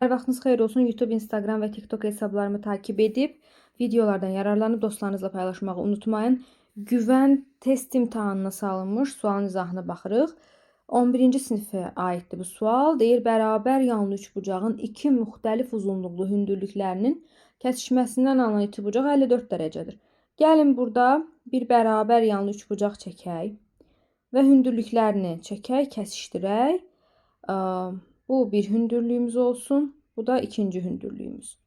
Hər vaxtınız xeyir olsun. YouTube, Instagram və TikTok hesablarımı takip edib videolardan yararlanıb dostlarınızla paylaşmağı unutmayın. Güvən test imtahanına salınmış sualın izahına baxırıq. 11-ci sinifə aiddir bu sual. Deyir, bərabər yanlı üçbucağın iki müxtəlif uzunluqlu hündürlüklərinin kəsişməsindən alınan iti bucaq 54 dərəcədir. Gəlin burada bir bərabər yanlı üçbucaq çəkək və hündürlüklərini çəkək, kəsişdirək. Bu bir hündürlüyümüz olsun. Bu da ikinci hündürlüyümüz.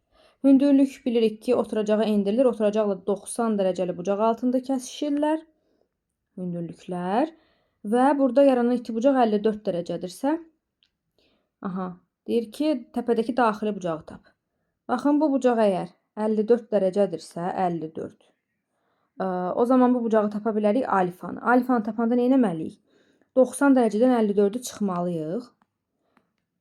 Hündürlük bilirik ki, oturacağa endirilir. Oturacaqla 90 dərəcəli bucaq altında kəsişirlər hündürlüklər. Və burada yaranan iti bucaq 54 dərəcədirsə, aha, deyir ki, təpədəki daxili bucağı tap. Baxın, bu bucaq əgər 54 dərəcədirsə, 54. O zaman bu bucağı tapa bilərik alfanı. Alfanı tapanda nə etməliyik? 90 dərəcədən 54-ü çıxmalıyıq.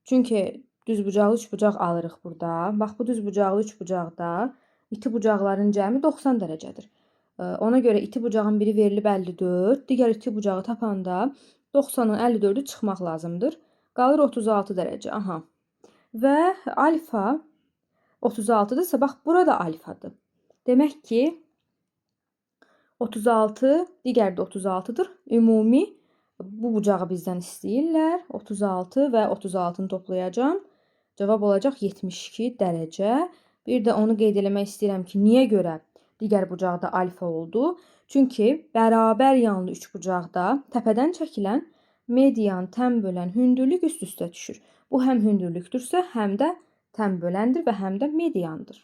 Çünki düzbucaqlı üçbucaq alırıq burada. Bax, bu düzbucaqlı üçbucaqda iti bucaqların cəmi 90 dərəcədir. Ona görə iti bucağın biri verilib 54, digər iti bucağı tapanda 90-ın 54-ü çıxmaq lazımdır. Qalır 36 dərəcə. Aha. Və alfa 36-dırsa, bax, burada alfadır. Demək ki, 36, digər də 36-dır. Ümumi bu bucağı bizdən istəyirlər. 36 və 36-nı toplayacağam. Cavab olacaq 72 dərəcə. Bir də onu qeyd eləmək istəyirəm ki, niyə görə digər bucaqda alfa oldu? Çünki bərabər yanlı üçbucaqda təpədən çəkilən median tən bölən hündürlük üst-üstə düşür. Bu həm hündürlükdürsə, həm də tən böləndir və həm də mediandır.